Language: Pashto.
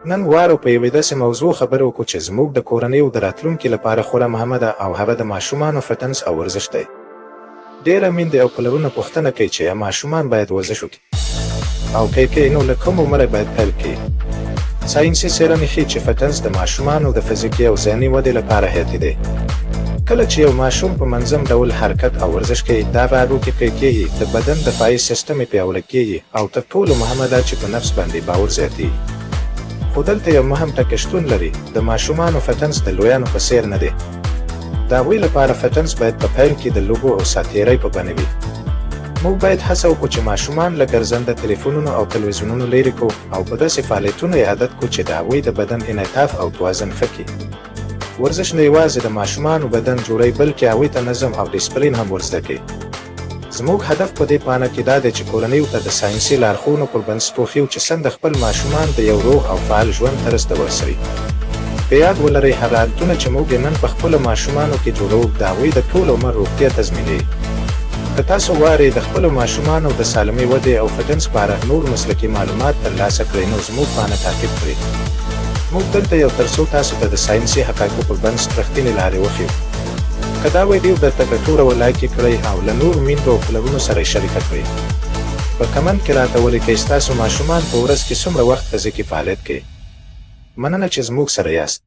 نن غواړو په یوې داسې موضوع خبرې وکړو چې زموږ د کورنیو د راتلونکي لپاره خورا مهمه ده او هغه د ماشومانو فټنس او ورزش دی. ډېره میندې او پلرونه پوښتنه کوي چې ماشومان باید ورزش وکړي او که یې کوي نو له کوم عمره باید پیل کړي. ساینسي څېړنې ښيي چې فټنس د ماشومانو د فزیکي او ذهني ودې لپاره حیاتي دی. کله چې یو ماشوم په منظم ډول حرکت او ورزش کوي، د هغه هډوکي قوي کېږي، د بدن دفاعي سیستم یې پیاوړی کېږي او تر ټولو مهمه دا چې په نفس باندې باور زیاتېږي. خو دلته یو مهم ټکی شتون لري، د ماشومانو فټنس د لویانو په څېر نه دی. د هغوی لپاره فټنس باید په پیل کې د لوبو او ساتېرۍ په بڼه وي. موږ باید هڅه وکړو چې ماشومان له ګرځنده تلیفونونو او تلویزیونونو لیرې کړو او په داسې فعالیتونو یې عادت کړو چې د هغوی د بدن انعطاف او توازن ښه کړي. ورزش نه یوازې د ماشومانو بدن جوړوي، بلکې هغوی ته نظم او ډسپلین هم ور زده کوي. زموږ هدف په دې پاڼه کې دا دی چې کورنیو ته د ساینسي لارښوونو پر بنسټ وښیو چې څنګه خپل ماشومان د یو روغ او فعال ژوند طرز ته ورسوي. په یاد ولرئ، هغه عادتونه چې موږ یې نن په خپلو ماشومانو کې جوړوو، د هغوی د ټول عمر روغتیا تضمینوي. که تاسو غواړئ د خپلو ماشومانو د سالمې ودې او فټنس په اړه نور مسلکي معلومات ترلاسه کړئ، نو زموږ پاڼه تعقیب کړئ. موږ دلته یو ترڅو تاسو ته د ساینسي حقایقو پر بنسټ رښتینې لارې وښیو. که دا ویډیو درته ګټوره وه لایک یې کړئ او له نورو میندو او پلرونو سره یې شریکه کړئ. په کمنټ کې راته ولیکئ ستاسو ماشومان په ورځ کې څومره وخت فزیکي فعالیت کوي. مننه چې زموږ سره یاست.